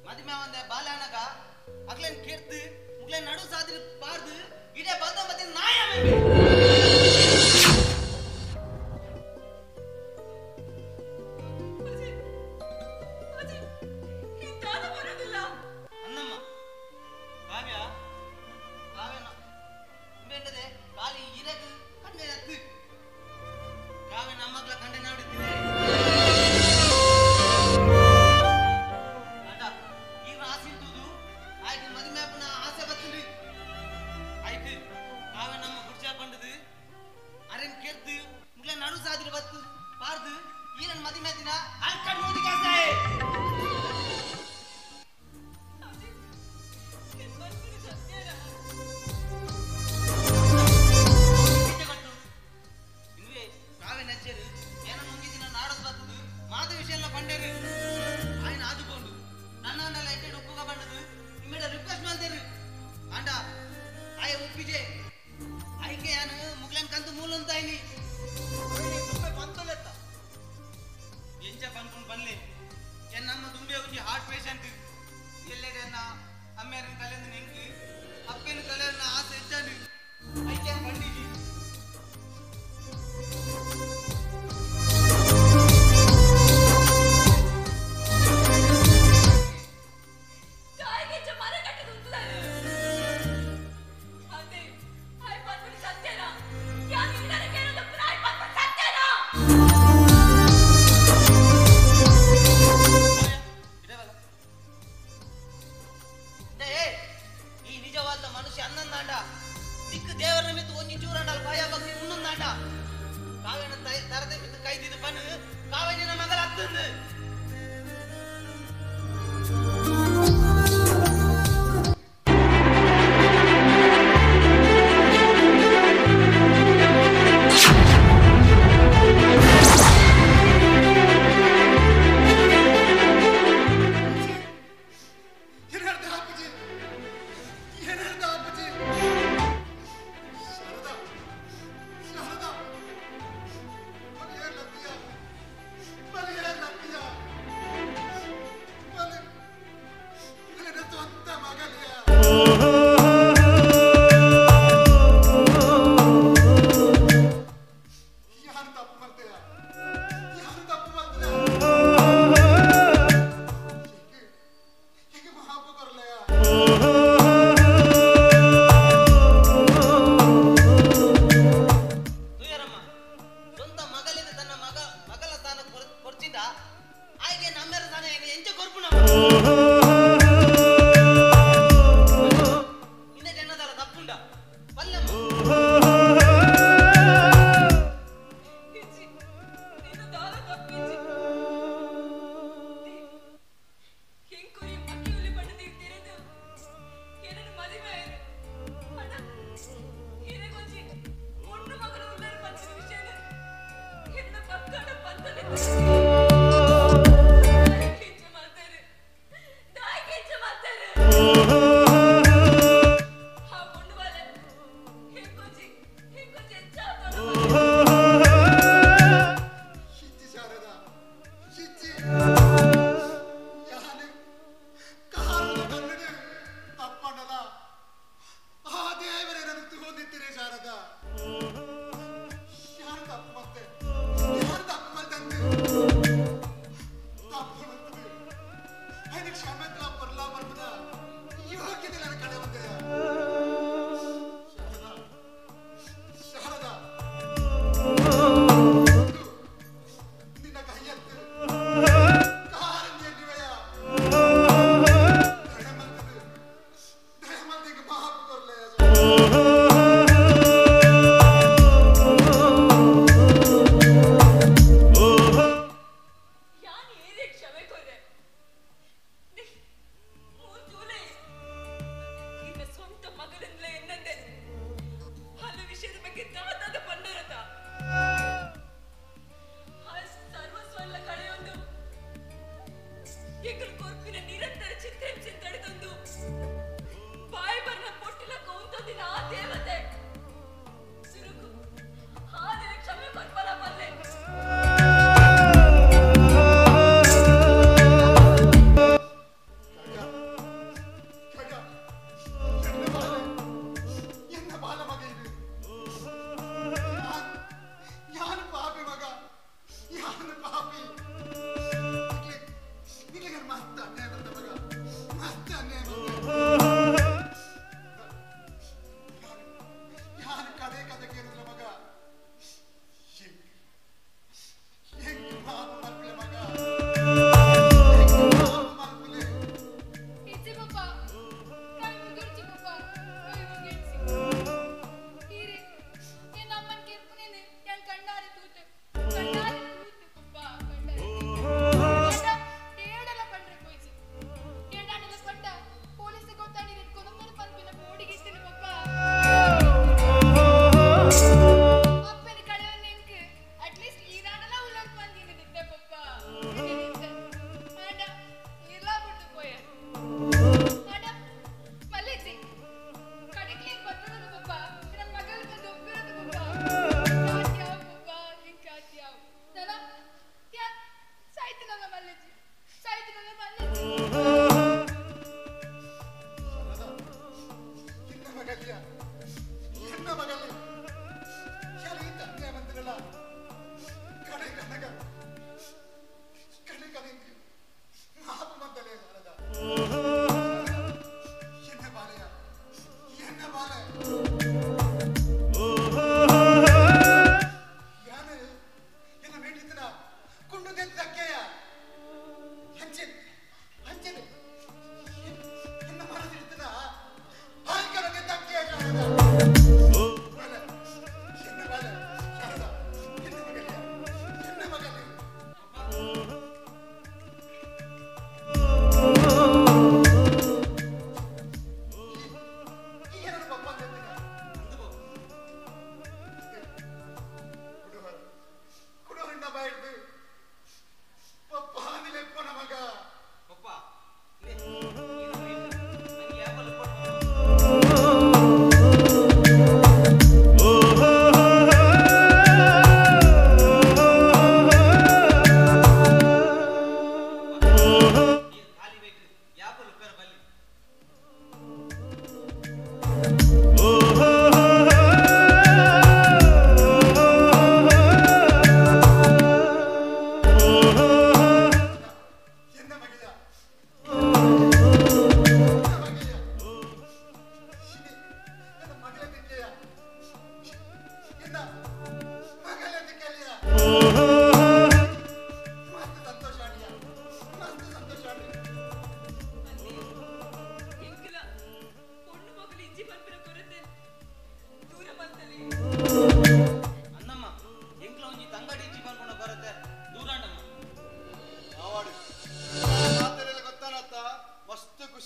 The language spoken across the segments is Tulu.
ಮದಿಮೆ ಒಂದೆ ಬಾಲನಗ ಅಗ್ಲೇನ್ ಕೆರ್ದು ಮುಗ್ಲೇನ್ ನಡು ಸಾದ್ರಿ ಬಾರ್ದು ಇಡೇ ಬಂದ ಮತ್ತೆ ನಾಯ ಮೇಬಿ. ಅನ್ನಮ್ಮ ಕಾವ್ಯ ಕಾವ್ಯನ ಇಂಬೆಂಡದೆ ಕಾಲಿ ಇರಗು ಕಣ್ಣೆ ಎತ್ತು ಕಾವ್ಯ ನಮ್ಮಗ್ಲ ಕಂಡೆ ನಾಡಿದ್ದೀವಿ. ಅಣ್ಣ ಈಗ ಆಸೆ ಇರ್ತುದು ಆಯ್ತು ಮದುವೆ ಆಪುನ ಆಸೆ ಬತ್ತುಂಡು ಆಯ್ತು ಕಾವ್ಯ ನಮ್ಮ ಗುಡ್ಜ ಪಂಡದು ಅರೆನ್ ಕೆರ್ದು ಮುಗ್ಲ ನಡು ಸಾದಿರ ಬತ್ತು ಪಾರ್ದು ಈರನ್ ಮದುವೆ ದಿನ ಅಲ್ಕಡ್ ಮೂದಿ ಕಾಸಾಯೆ. ಮಾತ ವಿಷಯ ಪಂಡೇರು ఆయన ఆదుకోండు నన్న ఎక్కడ ఉప్పుగా పండదు ఇమ్మడ రిక్వెస్ట్ ಮಾಡ್ತೇರು ಅಂಡ ಆಯ ಉಪ್ಪಿಜೆ ಆಯ್ಕೆ ಯಾನು ಮುಗ್ಲನ್ ಕಂತು ಮೂಲಂತಾಯ್ನಿ ದುಂಬೆ ಪಂತಲೆತ್ತ ಎಂಚ ಪನ್ಪುನ್ ಪನ್ಲೆ ಎನ್ನಮ್ಮ ದುಂಬೆ ಒಂಜಿ ಹಾರ್ಟ್ ಪೇಷಂಟ್ ಎಲ್ಲೆಡೆನ್ನ ಅಮ್ಮೇರನ್ ಕಲೆಂದು ನಿಂಕ್ ಅಪ್ಪೆನ ಕಲೆಯನ್ನ ಆಸೆ ಹೆಚ್ಚಾಂಡು ಐಕೆ ಪಂಡಿಜಿ. ಈ ನಿಜವಾದ ಮನುಷ್ಯ ಅನ್ನಂದಾಂಡ ದಿಕ್ಕು ದೇವರ ಮಿತ್ತು ಒಂಜಿ ಚೂರಂಡಲ್ ಭಯ ಭಕ್ತಿ ಉನ್ನಂದಾಂಡ ಕಾವೇನ ತರದೆ ಮಿತ್ತು ಕೈದಿದ್ದು ಪನು ಕಾವೇನಿನ ಮಗಳ ಅತ್ತಂದು. ಸ್ವಂತ ಮಗಲಿಗೆ ತನ್ನ ಮಗ ಮಗಲ ಸ್ಥಾನ ಕೊರ್ಚಿಂದ ಆಯ್ಕೆ ನಮ್ಮೆರ ಸ್ಥಾನ ಎಂಚ ಕೊರ್ಪು ನಮ್ಮ.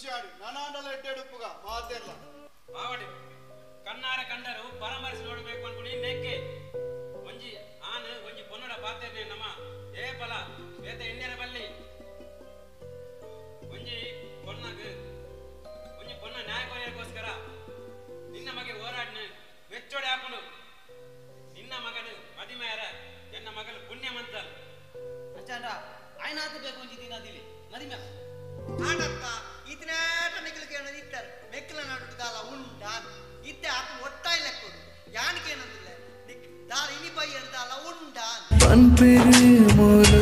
ಖುಷಿ ಆಡು ನಾನಾಂಡಲ ಎಡ್ಡೆಡುಪ್ಪುಗ ಮಾತೆರ್ಲ ಆವಡೆ ಕಣ್ಣಾರ ಕಂಡರು ಪರಂಪರಿಸಿ ನೋಡಬೇಕು ಅನ್ಕೊಂಡು ನೆಕ್ಕೆ ಒಂಜಿ ಆನು ಒಂಜಿ ಪೊನ್ನಡ ಪಾತೆರ್ನೆ ನಮ್ಮ ಏ ಫಲ ಬೇತ ಎಣ್ಣೆರ ಬಲ್ಲಿ ಒಂಜಿ ಪೊನ್ನಗ್ ಒಂಜಿ ಪೊನ್ನ ನ್ಯಾಯ ಕೊರಿಯರ್ಗೋಸ್ಕರ ನಿನ್ನ ಮಗೆ ಹೋರಾಡ್ನ ವೆಚ್ಚೋಡೆ ಹಾಕೊಂಡು ನಿನ್ನ ಮಗನು ಮದಿಮೇರ ಎನ್ನ ಮಗಲು ಪುಣ್ಯವಂತಲ್ ಅಂಚಾಂಡ ಆಯ್ನಾತ ಬೇಕು ಒಂಜಿ ದಿನ ದಿಲಿ ಮದಿಮೆ ಆಂಡತ್ತ ಇತನೇಟ ನಿಗಲಿಗೆ ಇತ್ತಾರೆ ಮೆಕ್ಕಲ ನಾಡು ದಾಲ ಉಂಡಾನ್ ಇತ್ತೆ ಆತ ಒಟ್ಟಾಯಿ ಲೆಕ್ಕೊಂಡು ಯಾನಿಗೆ ಏನಂದಿಲ್ಲ ನಿಕ್ ದಾಲ ಇನಿ ಬೈಯರ್ ದಾಲ ಉಂಡಾನ್ ಪನ್ಪೆರು ಮೂಲು.